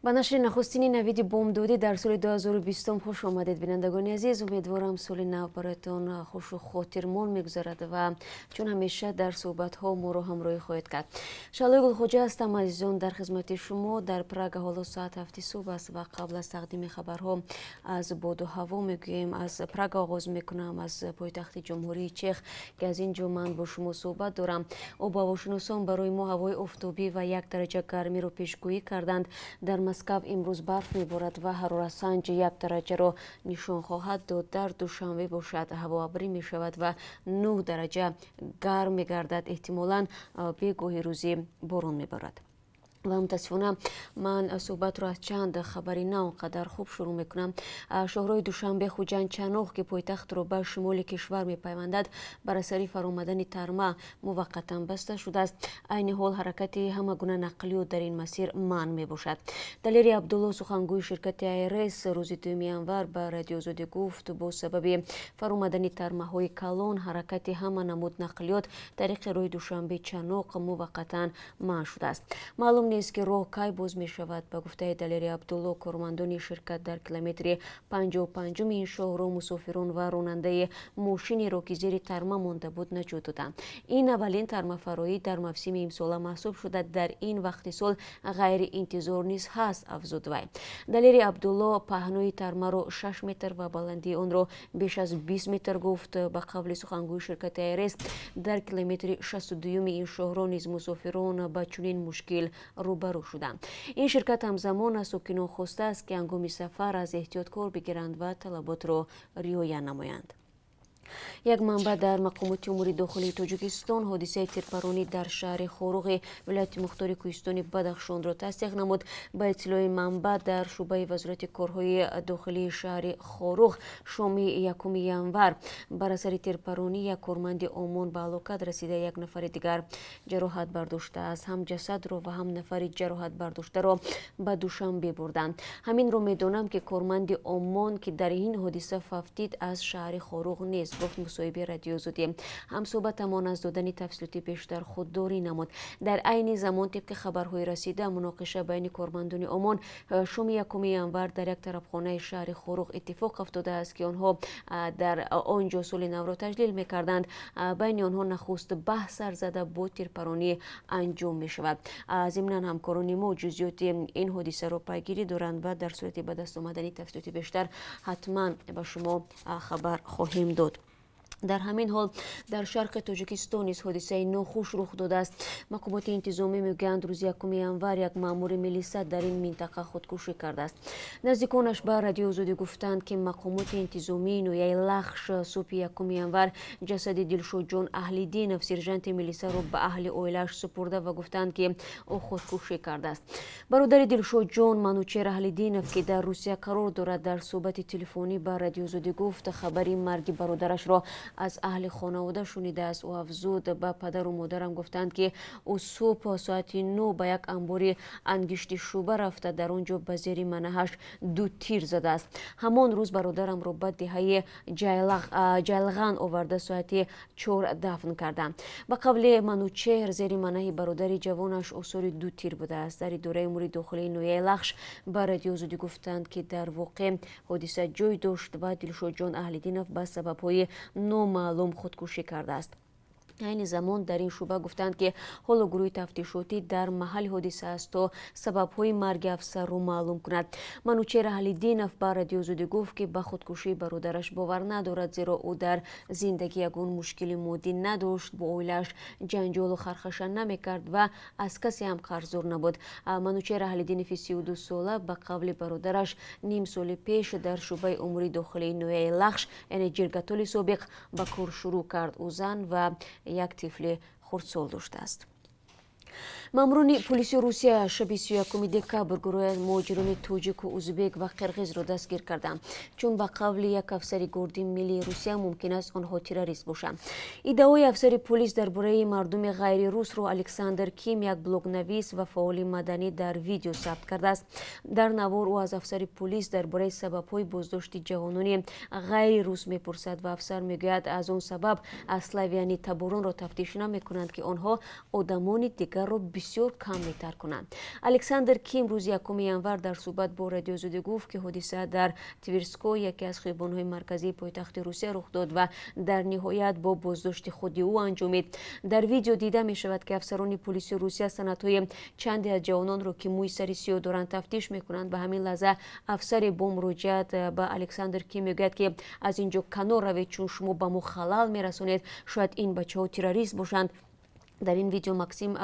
Ба нашри нахустини «Навиди бомдодӣ» дар соли 2020 хуш омадед, бинандагони азиз. Умедворам, соли нав бароятон хушу хотирмон мегузарад ва чун ҳамеша дар суҳбатҳо моро ҳамроҳӣ хоҳед кард. Шаҳлои Гулхоҷа ҳастам, азизон, дар хизмати шумо. Дар Прага ҳоло соат 7-и субҳ аст ва қабл аз тақдими хабарҳо аз боду ҳаво мегӯем. Аз Прага оғоз мекунам, аз пойтахти Ҷумҳурии Чех, ки аз ин ҷо ман бо шумо суҳбат дорам. Обуҳавошиносон барои мо ҳавои офтобӣ ва 1 дараҷа гармиро пешгӯӣ карданд. Дар Москав имрӯз барф меборад ва ҳароратсанҷ 1 дараҷаро нишон хоҳад дод. Дар Душанбе бошад, ҳаво абрӣ мешавад ва 9 дараҷа гарм мегардад. Эҳтимолан бегоҳи рӯзӣ борон меборад. Ва мутаассифона ман суҳбатро аз чанд хабари на он қадар хуб шурӯъ мекунам. Шоҳроҳи Душанбе, Хуҷанд, Чаноқ, ки пойтахтро ба шимоли кишвар мепайвандад, бар асари фаромадани тарма муваққатан баста шудааст. Айни ҳол ҳаракати ҳама гуна нақлиёт дар ин масир манъ мебошад. Далери Абдулло, сухангӯи ширкати АРС, рӯзи 2 январ ба Радиоозодӣ гуфт, бо сабаби фаромадани тармаҳои калон ҳаракати ҳама намуд нақлиёт тариқи роҳи Душанбе, Чаноқ муваққатан манъ шудааст. Маълум нест, ки роҳ кай боз мешавад. Ба гуфтаи Далери Абдулло, кормандони ширкат дар километри 55-уми ин шоҳроҳ мусофирон ва ронандаи мошинеро, ки зери тарма монда буд, наҷот доданд. Ин аввалин тармафароӣ дар мавсими имсола маҳсуб шуда, дар ин вақти сол ғайриинтизор низ ҳаст, афзуд вай. Далери Абдулло паҳнои тармаро 6 метр ва баландии онро беш аз 20 метр гуфт. Ба қавли сухангӯи ширкати АРС, дар километри 62-юми ин шоҳроҳ низ мусофирон ба чунин мушкил рӯбарӯ шуданд. Ин ширкат ҳамзамон аз сокинон хостааст, ки ҳангоми сафар аз эҳтиёт кор бигиранд ва талаботро риоя намоянд. Як манбаъ дар мақомоти умури дохилии Тоҷикистон ҳодисаи тирпаронӣ дар шаҳри Хоруғи вилояти мухтори кӯҳистони Бадахшонро тасдиқ намуд. Ба иттилои манбаъ дар шӯъбаи Вазорати корҳои дохилии шаҳри Хоруғ шоми 1 январ бар асари тирпаронӣ як корманди ОМОН ба ҳалокат расида, як нафари дигар ҷароҳат бардоштааст. Ҳам ҷасадро ва ҳам нафари ҷароҳат бардоштаро ба Душанбе бурданд. Ҳаминро медонам, ки корманди ОМОН, ки дар ин ҳодиса фавтид, аз шаҳри Хоруғ нест, гуфт мусоҳиби Радиоозодӣ. Ҳамсӯҳбатамон аз додани тафсилоти бештар худдорӣ намуд. Дар айни замон, тибқи хабарҳои расида, муноқиша байни кормандони ОМОН шоми 1 январ дар як тарабхонаи шаҳри Хоруғ иттифоқ афтодааст, ки онҳо дар он ҷо соли навро таҷлил мекарданд. Байни онҳо нахуст баҳс сар зада, бо тирпаронӣ анҷом мешавад. Зимнан, ҳамкорони мо ҷузъиёти ин ҳодисаро пайгирӣ доранд ва дар сурати ба даст омадани тафсилоти бештар ҳатман ба шумо хабар хоҳем дод. Дар ҳамин ҳол, дар шарқи Тоҷикистон низ ҳодисаи нохуш рух додааст. Мақомоти интизомӣ мегӯянд, рӯзи 1 январ як маъмури милиса дар ин минтақа худкушӣ кардааст. Наздиконаш ба Радиоозодӣ гуфтанд, ки мақомоти интизомии ноҳияи Лахш субҳи 1 январ ҷасади Дилшодҷон Аҳлиддинов, сержанти милисаро, ба аҳли оилааш супурда ва гуфтанд, ки ӯ худкушӣ кардааст. Бародари Дилшодҷон, Манучер Аҳлиддинов, ки дар Русия қарор дорад, дар суҳбати телефонӣ ба Радиоозодӣ гуфт, хабари марги бародарашро аз аҳли хонавода шунидааст. Ӯ афзуд: «Ба падару модарам гуфтанд, ки ӯ субҳ соати 9 ба як анбори ангишти шӯъба рафта, дар он ҷо ба зери манаҳаш ду тир задааст. Ҳамон рӯз бародарамро ба деҳаи Ҷайлған оварда, соати 4 дафн карданд». Ба қавли Манучеҳр, зери манаҳи бародари ҷавонаш осори ду тир будааст. Дар идораи умури дохилии ноҳияи Лахш ба Радиоозодӣ гуфтанд, ки дар воқеъ ҳодиса ҷой дошт ва Дилшодҷон Аҳлиддинов ба сабабҳои номаълум худкушӣ кардааст. Айни замон дар ин шӯъба гуфтанд, ки ҳоло гурӯҳи тафтишотӣ дар маҳалли ҳодиса аст, то сабабҳои марги афсарро маълум кунад. Манучер Аҳлиддинов ба Радиоозодӣ гуфт, ки ба худкушии бародараш бовар надорад, зеро ӯ дар зиндагӣ ягон мушкили моддӣ надошт, бо оилааш ҷанҷолу хархаша намекард ва аз касе ҳам қарздор набуд. Манучер Аҳлиддинови 32-сола, ба қавли бародараш, ним соли пеш дар шӯъбаи умури дохилии ноҳияи Лахш, яъне Ҷиргатоли собиқ, ба кор шурӯъ кард. Ӯ зан ва як тифли хурдсол доштааст. Маъмурони полиси Русия шаби 31 декабр гурӯҳи муҳоҷирони тоҷику узбек ва қирғизро дастгир карданд, чун ба қавли як афсари Гвардияи миллии Русия, мумкин аст онҳо террорист бошанд. Иддаои афсари полис дар бораи мардуми ғайрирусро Александр Ким, як блогнавис ва фаъоли маданӣ, дар видео сабт кардааст. Дар навор ӯ аз афсари полис дар бораи сабабҳои боздошти ҷавонони ғайрирус мепурсад ва афсар мегӯяд, аз он сабаб славянитаборонро тафтиш намекунанд, ки онҳо одамони дигарро бисёр кам метарконанд. Александр Ким рӯзи 1 январ дар суҳбат бо Радиои Озодӣ гуфт, ки ҳодиса дар Тверской, яке аз хиёбонҳои марказии пойтахти Русия, рух дод ва дар ниҳоят бо боздошти худи ӯ анҷомид. Дар видео дида мешавад, ки афсарони пулиси Русия санадҳои чанде аз ҷавононро, ки мӯи сари сиёҳ доранд, тафтиш мекунанд. Ба ҳамин лаҳза афсаре бо муроҷиат ба Александр Ким мегӯяд, ки аз ин ҷо канор равед, чун шумо ба мо халал мерасонед, шояд ин бачаҳо террорист бошанд. Дар ин видео Максим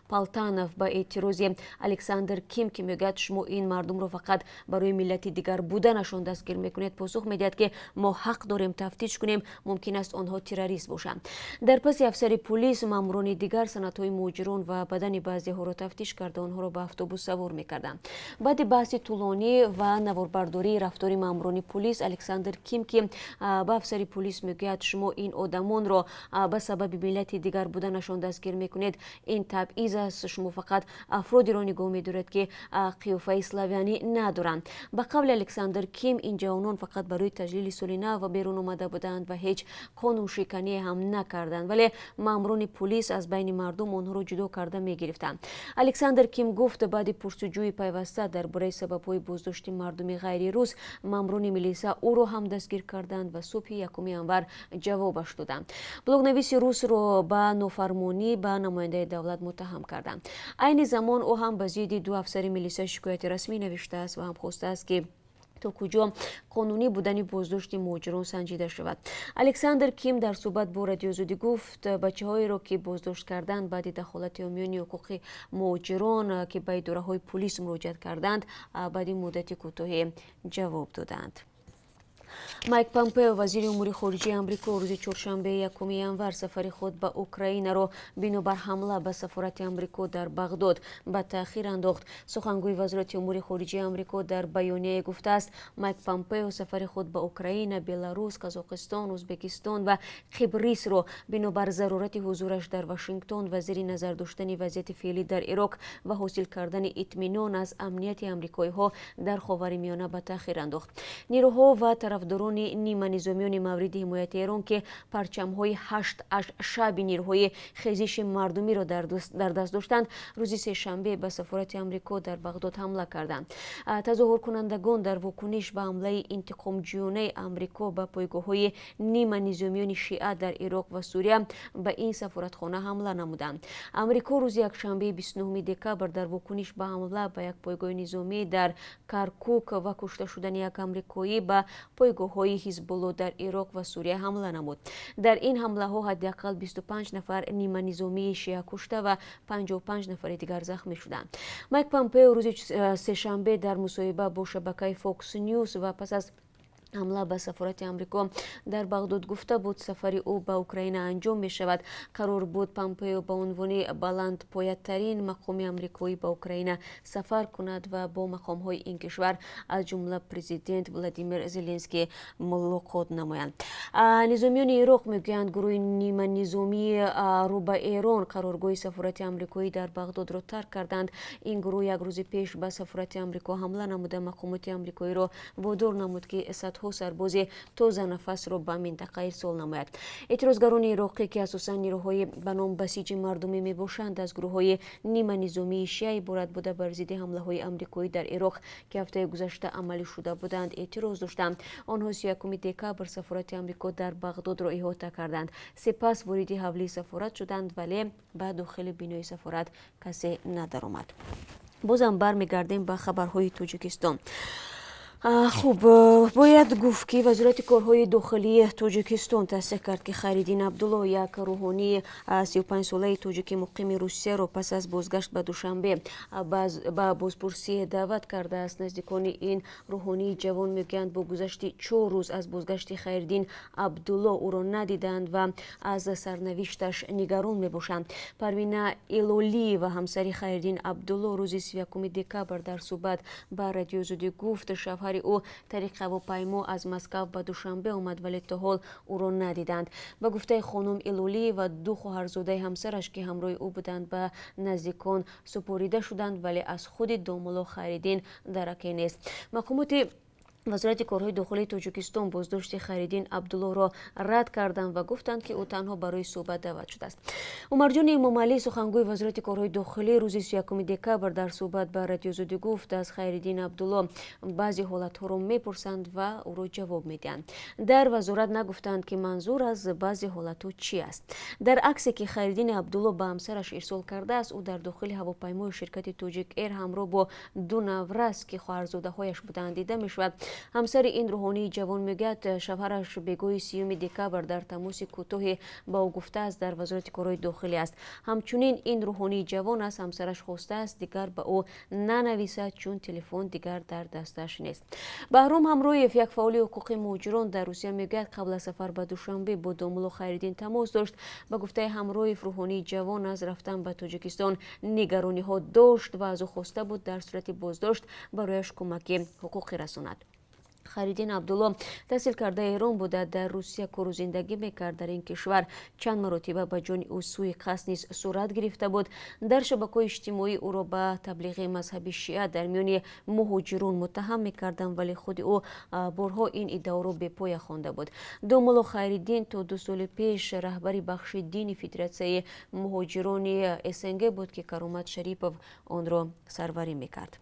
Палтанов ба эътирози Александр Ким, ки мегӯяд, шумо ин мардумро фақат барои миллати дигар буданашон дастгир мекунед, посух медиҳад, ки мо ҳақ дорем тафтиш кунем, мумкин аст онҳо террорист бошанд. Дар паси афсари пулис маъмурони дигар санадҳои муҳоҷирон ва бадани баъзеҳоро тафтиш карда, онҳоро ба автобус савор мекарданд. Баъди баҳси тӯлонӣ ва наворбардории рафтори маъмурони пулис, Александр Ким, ки ба афсари пулис мегӯяд, шумо ин одамонро ба сабаби миллати дигар буданашон дастгир мекунед, ин табъиз аст, шумо фақат афродеро нигоҳ медоред, ки қиёфаи славянӣ надоранд. Ба қавли Александр Ким, ин ҷавонон фақат барои таҷлили соли нав берун омада буданд ва ҳеҷ қонуншикание ҳам накарданд, вале маъмурони пулис аз байни мардум онҳоро ҷудо карда мегирифтанд. Александр Ким гуфт, баъди пурсуҷӯи пайваста дар бораи сабабҳои боздошти мардуми ғайрирус, маъмурони милиса ӯро ҳам дастгир карданд ва субҳи 1 январ ҷавобаш доданд. Блогнависи русро ба нофармонӣ ба намояндаи давлат муттаҳам карданд. Айни замон ӯ ҳам ба зидди ду афсари милиса шикояти расмӣ навиштааст ва ҳам хостааст, ки то куҷо қонунӣ будани боздошти муҳоҷирон санҷида шавад. Александр Ким дар суҳбат бо Радиои Озодӣ гуфт, бачаҳоеро, ки боздошт карданд, баъди дахолати ҳомиёни ҳуқуқи муҳоҷирон, ки ба идораҳои пулис муроҷиат карданд, баъди муддати кӯтоҳе ҷавоб доданд. Майк Помпео, вазири умури хориҷии Амрико, рӯзи чоршанбе, 1 январ, сафари худ ба Украинаро бинобар ҳамла ба сафорати Амрико дар Бағдод ба таъхир андохт. Сухангӯи Вазорати умури хориҷии Амрико дар баёнияе гуфтааст, Майк Помпео сафари худ ба Украина, Беларус, Қазоқистон, Ӯзбекистон ва Қибрисро бинобар зарурати ҳузураш дар Вашингтон ва зери назар доштани вазъияти феълӣ дар Ироқ ва ҳосил кардани итминон аз амнияти амрикоиҳо дар Ховари Миёна ба таъхир андохт. Нерӯҳо ва тарафдорони ниманизомиёни мавриди ҳимояти Эрон, ки парчамҳои Ҳашд аш-Шаъби, нерӯҳои хезиши мардумиро дар даст доштанд, рӯзи сешанбе ба сафорати Амрико дар Бағдод ҳамла карданд. Тазоҳуркунандагон дар вокуниш ба ҳамлаи интиқомҷӯёнаи Амрико ба пойгоҳҳои ниманизомиёни шиа дар Ироқ ва Сурия ба ин сафоратхона ҳамла намуданд. Амрико рӯзи якшанбеи 29 декабр дар вокуниш ба ҳамла ба як пойгоҳи низомӣ дар Каркук ва кушта шудани як амрикоӣ ба пойгоҳҳои Ҳизбулло дар Ироқ ва Сурия ҳамла намуд. Дар ин ҳамлаҳо ҳадди ақал 25 нафар ниманизомии шиа кушта ва 55 нафари дигар захмӣ шуданд. Майк Помпео рӯзи сешанбе дар мусоҳиба бо шабакаи Fox News ва пас аз ҳамла ба сафорати Амрико дар Бағдод гуфта буд, сафари ӯ ба Украина анҷом мешавад. Қарор буд Помпео ба унвони баландпоятарин мақоми амрикоӣ ба Украина сафар кунад ва бо мақомҳои ин кишвар, аз ҷумла президент Владимир Зеленский, мулоқот намоянд. Низомиёни Ироқ мегӯянд, гурӯҳи ниманизомии рӯ ба Эрон қароргоҳи сафорати амрикоӣ дар Бағдодро тарк карданд. Ин гурӯҳ як рӯзи пеш ба сафорати Амрико ҳамла намуда, мақомоти амрикоиро водор намуд, ки садҳо сарбози тозанафасро ба минтақа ирсол намояд. Эътирозгарони ироқӣ, ки асосан нерӯҳои ба ном Басиҷи мардумӣ мебошанд, аз гурӯҳҳои ниманизомии шиа иборат буда, бар зидди ҳамлаҳои амрикоӣ дар Ироқ, ки ҳафтаи гузашта амалӣ шуда буданд, эътироз доштанд. Онҳо 31 декабр сафорати Амрико дар Бағдодро иҳота карданд, сипас вориди ҳавлии сафорат шуданд, вале ба дохили бинои сафорат касе надаромад. Бозам бармегардем ба хабарҳои Тоҷикистон. Хуб, бояд гуфт, ки Вазорати корҳои дохилии Тоҷикистон тасдиқ кард, ки Хайриддин Абдулло, як рӯҳонии 35-солаи тоҷики муқими Русияро, пас аз бозгашт ба Душанбе ба бозпурсӣ даъват кардааст. Наздикони ин рӯҳонии ҷавон мегӯянд, бо гузашти 4 рӯз аз бозгашти Хайриддин Абдулло ӯро надиданд ва аз сарнавишташ нигарон мебошанд. Парвина Илолиева, ҳамсари Хайриддин Абдулло, рӯзи 31 декабр дар суҳбат ба Радиои Озодӣ гуфт, шавҳари ӯ тариқи ҳавопаймо аз Москав ба Душанбе омад, вале то ҳол ӯро надиданд. Ба гуфтаи хонум Илолиева, ду хоҳарзодаи ҳамсараш, ки ҳамроҳи ӯ буданд, ба наздикон супорида шуданд, вале аз худи домулло Хайриддин дараке нест. Мақомоти Вазорати корҳои дохилии Тоҷикистон боздошти Хайриддин Абдуллоҳро рад карданд ва гуфтанд, ки ӯ танҳо барои суҳбат даъват шудааст. Умарҷони Эмомалӣ, сухангӯи Вазорати корҳои дохилӣ, рӯзи 31 декабр дар суҳбат ба Радиои Озодӣ гуфт, аз Хайриддин Абдулло баъзе ҳолатҳоро мепурсанд ва ӯро ҷавоб медиҳанд. Дар вазорат нагуфтанд, ки манзур аз баъзе ҳолатҳо чӣ аст. Дар аксе, ки Хайриддини Абдулло ба ҳамсараш ирсол кардааст, ӯ дар дохили ҳавопаймои ширкати Тоҷик Эйр ҳамроҳ бо ду наврас, ки хоҳарзодаҳояш буданд, дида мешавад. Ҳамсари ин рӯҳонии ҷавон мегӯяд, шавҳараш бегоҳи 30 декабр дар тамоси кӯтоҳе ба ӯ гуфтааст, дар Вазорати корҳои дохилӣ аст. Ҳамчунин ин рӯҳонии ҷавон аз ҳамсараш хостааст, дигар ба ӯ нанависад, чун телефон дигар дар дасташ нест. Баҳром Ҳамроев, як фаъоли ҳуқуқи муҳоҷирон дар Русия, мегӯяд, қабл аз сафар ба Душанбе бо домулло Хайриддин тамос дошт. Ба гуфтаи Ҳамроев, рӯҳонии ҷавон аз рафтан ба Тоҷикистон нигарониҳо дошт ва аз ӯ хоста буд, дар сурати боздошт барояш кӯмаки ҳуқуқӣ расонад. Хайриддин Абдулло таҳсилкардаи Эрон буда, дар Русия кору зиндагӣ мекард. Дар ин кишвар чанд маротиба ба ҷони ӯ сӯи қасд низ сурат гирифта буд. Дар шабакаҳои иҷтимоӣ ӯро ба таблиғи мазҳаби шиа дар миёни муҳоҷирон муттаҳам мекарданд, вале худи ӯ борҳо ин иддаоро бепоя хонда буд. Домулло Хайриддин то 2 соли пеш раҳбари бахши дини Федератсияи муҳоҷирони СНГ буд, ки Каромат Шарипов онро сарварӣ мекард.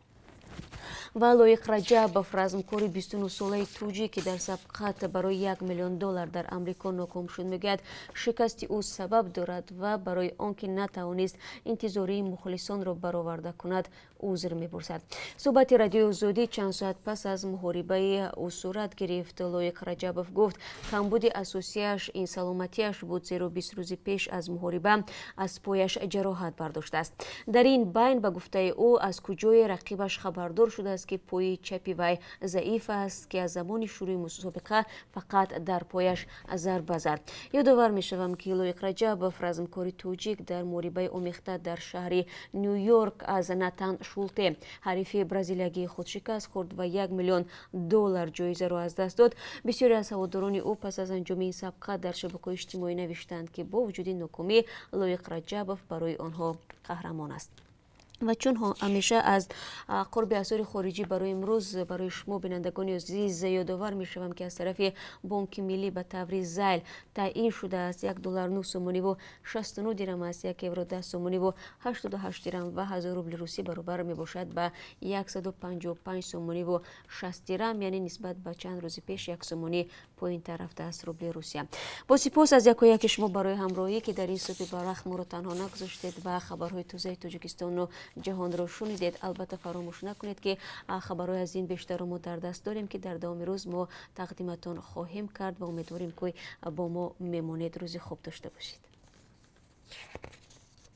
Ва Лоиқ Раҷабов, размкори 29-солаи тоҷик, ки дар сабқат барои 1 миллион доллар дар Амрико ноком шуд, мегӯяд, шикасти ӯ сабаб дорад ва барои он ки натавонист интизории мухлисонро бароварда кунад, узр мепурсад. Суҳбати Радиои Озодӣ чанд соат пас аз муҳорибаи ӯ сурат гирифт. Лоиқ Раҷабов гуфт, камбуди асосияш ин саломатиаш буд, зеро 20 рӯзи пеш аз муҳориба аз пояш ҷароҳат бардоштааст. Дар ин байн, ба гуфтаи ӯ, аз куҷое рақибаш хабардор шудааст, ки пои чапи вай заиф аст, ки аз замони шурӯи мусобиқа фақат дар пояш зарба зад. Ёдовар мешавам, ки Лоиқ Раҷабов, размкори тоҷик, дар муҳорибаи омехта дар шаҳри Ню Йорк аз Натан Шулте, ҳарифи бразилиягии худ, шикаст хӯрд ва 1 миллион доллар ҷоизаро аз даст дод. Бисёре аз ҳаводорони ӯ пас аз анҷоми ин сабқат дар шабакаҳои иҷтимоӣ навиштанд, ки бо вуҷуди нокомӣ Лоиқ Раҷабов барои онҳо қаҳрамон аст. Ва чун ҳамеша аз қурби асъори хориҷӣ барои имрӯз барои шумо, бинандагони азиз, ёдовар мешавам, ки аз тарафи Бонки Миллӣ ба таври зайл таъин шудааст: 1 доллар 9 сомониву 69 дирам аст, 1 евро 10 сомониву 88 дирам ва 1000 рубли русӣ баробар мебошад ба 155 сомониву 60 дирам, яъне нисбат ба чанд рӯзи пеш 1 сомонӣ поинтар рафтааст рубли Русия. Бо сипос аз якояки шумо барои ҳамроҳӣ, ки дар ин субҳи барвақт моро танҳо нагузоштед ва хабарҳои тозаи Тоҷикистону ҷаҳонро шунидед. Албатта, фаромӯш накунед, ки хабарҳои аз ин бештарро мо дар даст дорем, ки дар давоми рӯз мо тақдиматон хоҳем кард ва умедворем, ки бо мо мемонед. Рӯзи хуб дошта бошед.